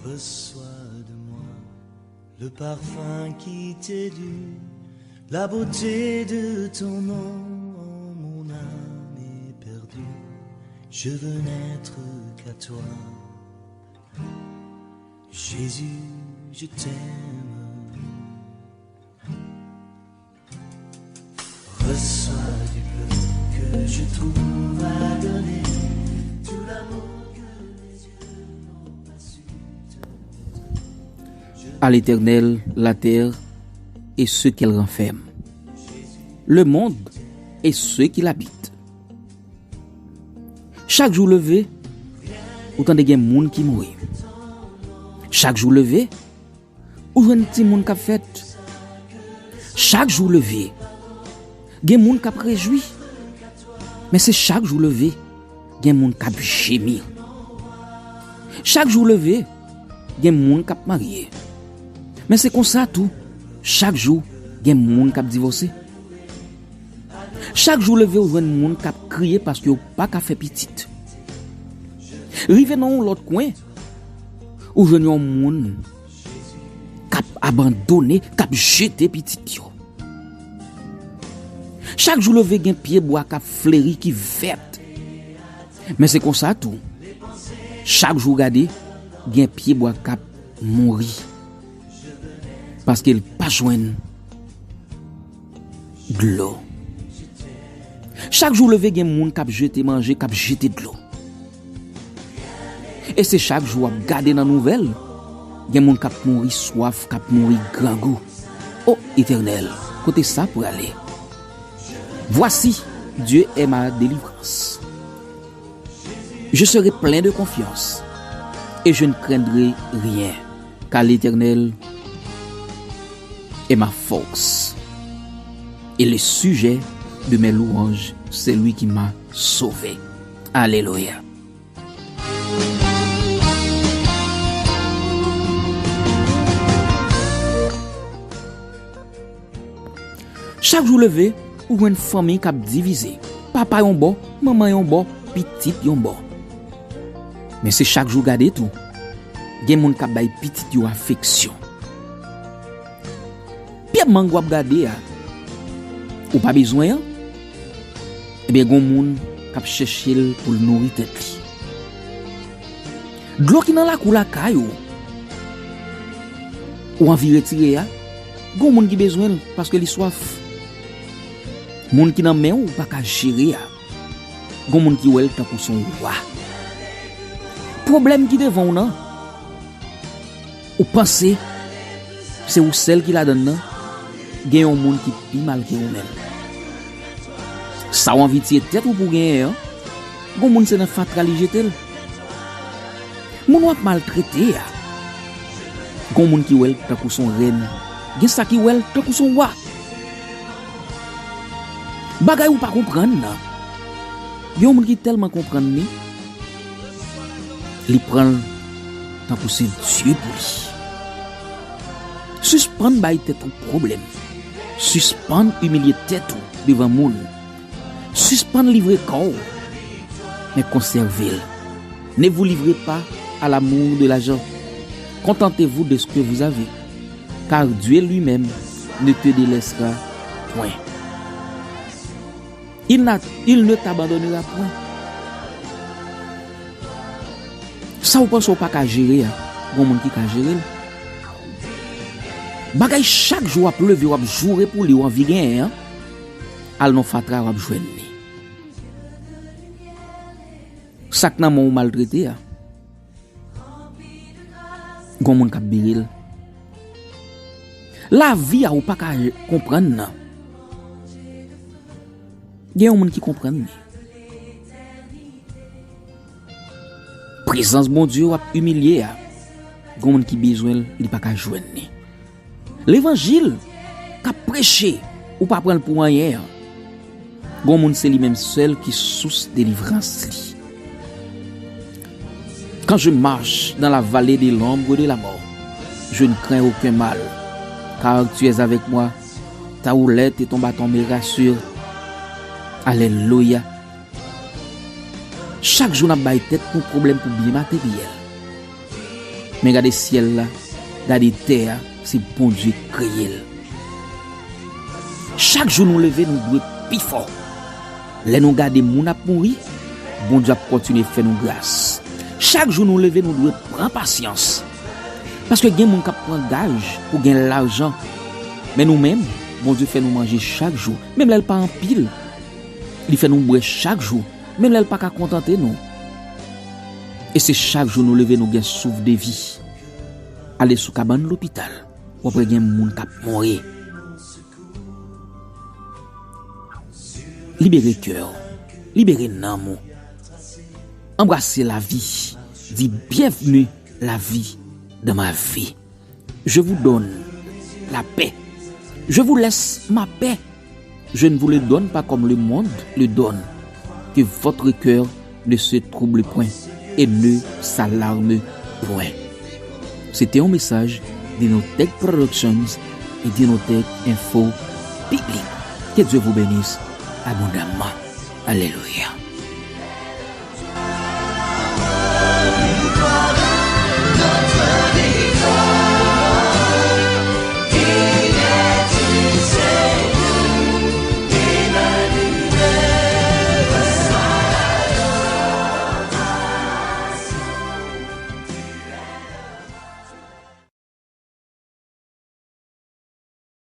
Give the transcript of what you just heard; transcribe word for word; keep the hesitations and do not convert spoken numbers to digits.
Reçois de moi le parfum qui t'est dû, la beauté de ton nom, mon âme est perdue. Je veux n'être qu'à toi. Jésus, je t'aime. Reçois du peu que je trouve à donner tout l'amour que mes yeux n'ont pas su te donner. À l'Éternel la terre et ce qu'elle renferme, le monde et ceux qui l'habitent. Chak jou leve, ou tande gen moun ki mouri. Chak jou leve, ou jwenn timoun k ap fèt. Chak jou leve, gen moun k ap rejwi. Men se chak jou leve, gen moun k ap jemi. Chak jou leve, gen moun k ap marye. Men se konsa tou, chak jou, gen moun k ap divòse. Chak jou leve, ou jwenn moun k ap kriye paske yo pa ka fè pitit. Rive nan yon lòt kwen, ou jwenn yon moun k ap abandone, k ap jete pitit yo. Chak jou leve, gen pye bwa k ap fleri, ki vèt. Men se konsa tou, chak jou gade, gen pye bwa k ap mouri. Paske l pa jwenn dlo. Chak jou leve, gen moun k ap jete manje, k ap jete dlo. E se chak jou w ap gade nan nouvèl, gen moun k ap mouri swaf, k ap mouri grangou. O Etènèl, kote sa prale? Voici, Dieu est ma délivrance. Je serai plein de confiance et je ne craindrai rien, car l'Éternel est ma force et le sujet de mes louanges, c'est lui qui m'a sauvé. Alléluia. Chak jou leve, ou jwenn fanmi k ap divize. Papa yon bò, manman yon bò, pitit yon bò. Men se chak jou gade tou, gen moun k ap bay pitit yo afeksyon. Pye mang w ap gade a, ou pa bezwen an? Ebyen, gon moun k ap chèche l pou l nouri tèt li. Dlo ki nan lakou lakay ou, ou anvi retire a, gon moun ki bezwen l paske li swaf. Moun ki nan men w, ou pa ka jere a, gon moun ki wè l tankou s on wa. Pwoblèm ki devan w nan, ou panse se ou sèl ki ladann nan, gen yon moun ki pi mal ke ou menm. Sa w anvi tiye tèt ou pou genyen an, gon moun se nan fatra li jete l. Moun w ap maltrete a, gon moun ki wè l tankou s on rèn, gen sa ki wè l tankou s on wa. Bagay ou pa konprann nan, gen yon moun ki tèlman konprann li, li pran l tankou se Dye pou li. Sispann bay tèt ou pwoblèm. Sispann imilye tèt ou devan moun. Sispann livre kò w, men konsève l. Ne vous livrez pas à l'amour de l'argent. Contentez-vous de ce que vous avez, car Dieu lui-même ne te délaissera point. Il n'a, il ne t'abandonnera point. Sa ou panse ou pa ka jere a, gon moun ki ka jere l. Bagay chak jou w ap leve, w ap joure pou li, w anvi genyen an, al nan fatra, w ap jwenn li. Sa k nan men w maltrete a, gon moun k ap bere l. Lavi a ou pa ka konprann nan, gen yon moun ki konprann li. Prezans Bondye w ap imilye a, gon moun ki bezwen l, li pa ka jwenn li. Levanjil k ap preche, ou pa pran l pou anyen an, gon moun se li menm sèl ki sous delivrans li. Quand je marche dans la vallée de l'ombre de la mort, je ne crains aucun mal, car tu es avec moi. Ta houlette et ton bâton me rassurent. Alelouya. Chak jou n ap bay tèt nou pwoblèm pou byen materyèl. Men gade syèl la, gade tè a, se Bondye k kreye l. Chak jou nou leve, nou dwe pi fò. Lè nou gade moun ap mouri, Bondye ap kontinye fè nou gras. Chak jou nou leve, nou dwe pran pasyans. Paske gen moun k ap pran gaj pou gen lajan. Men nou menm, Bondye fè nou manje chak jou, menm lè l pa anpil. Li fè nou bwè chak jou, menm lè l pa ka kontante nou. E se chak jou nou leve, nou gen souf de vi. Ale sou kabann lopital, w ap wè gen moun k ap mouri. Libere kè w, libere nanm ou. Anbrase lavi, di bienvenue la vie dans ma vie. Je vous donne la paix. Je vous laisse ma paix. Je ne vous le donne pas comme le monde le donne. Que votre cœur ne se trouble point et ne s'alarme point. C'était un message d'Inotech Productions et d'Inotech Info Public. Que Dieu vous bénisse abondamment. Alléluia.